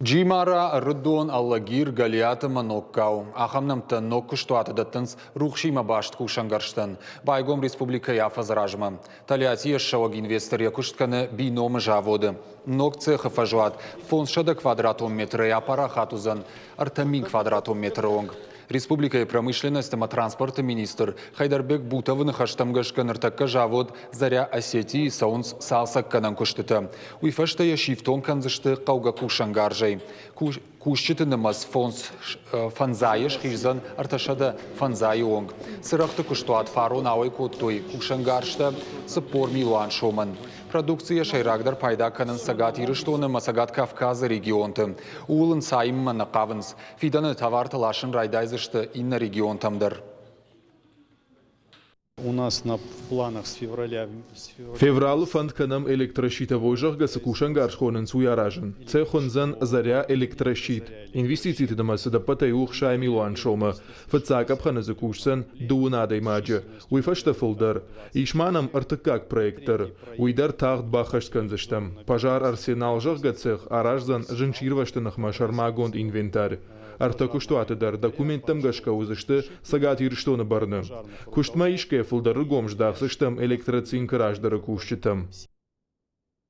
Джимара, Ӕрыдон, Алагир, Гӕлиат ӕмӕ Ногхъӕу. Ахӕм нӕмттӕ ног куыстуаты дӕттынц рухсимӕ баст кусӕнгӕрзтӕн. Байгом республикӕйы афӕдзы размӕ. Тольяттийӕ ссӕуӕг инвестор йӕ куыст кӕны Бином-ы заводы. Ног цехы фӕзуат 500 квадратон метрӕй апарахат уыдзӕн 3000 квадратон метры онг. Республикӕйы промышленность ӕмӕ транспорты министр Хайдарбек Бутовы ныхӕстӕм гӕсгӕ ныртӕккӕ завод «Заря Осетии» цӕуынц цалцӕггӕнӕн куыстытӕ. Уый фӕстӕ йӕ сифтонг кӕндзысты хъӕугӕ кусӕнгарзӕй. Кусджыты нымӕц фӕндзайы схиздзӕн 305 онг. Цырӕгъты куыстуат фарон ауӕй кодтой кусӕнгӕрзтӕ 40 милуан сомӕн. Продукцийӕ сӕйрагдӕр пайда кӕнынц Цӕгат Ирыстоны ӕмӕ Цӕгат Кавказы регионты. Ууыл ӕнцайынмӕ нӕ хъавынц. Фидӕны товартӕ ласын райдайдзысты иннӕ регионтӕм дӕр. У нас на планах с февраля. Февралы фӕнд кӕнӕм электрощитовой, зӕгъгӕ, цы кусӕнгарз хонынц, уый аразын. Цех хуындзӕн «Заря электрощит». Инвестициты нымӕц ӕдӕппӕтӕй у 60 милуан сомы. Фыццаг къӕпхӕны дзы кусдзӕн дыууын адӕймаджы, уый фӕстӕ фылдӕр. Ис ма нӕм ӕртыккаг проект дӕр. Уый дӕр тагъд баххӕст кӕндзыстӕм. Пожар Арсенал, зӕгъгӕ, цех араздзӕн зынгсирвӕзты ныхмӕ сӕрмагонд инвентарь. Ӕртӕ куыстуаты дӕр документтӕм гӕсгӕ уыдзысты Цӕгат Ирыстоны бӕрны. Куыстмӕ исгӕ фылдӕр ргом здахдзыстӕм электроцинкы раздӕры кусджытӕм.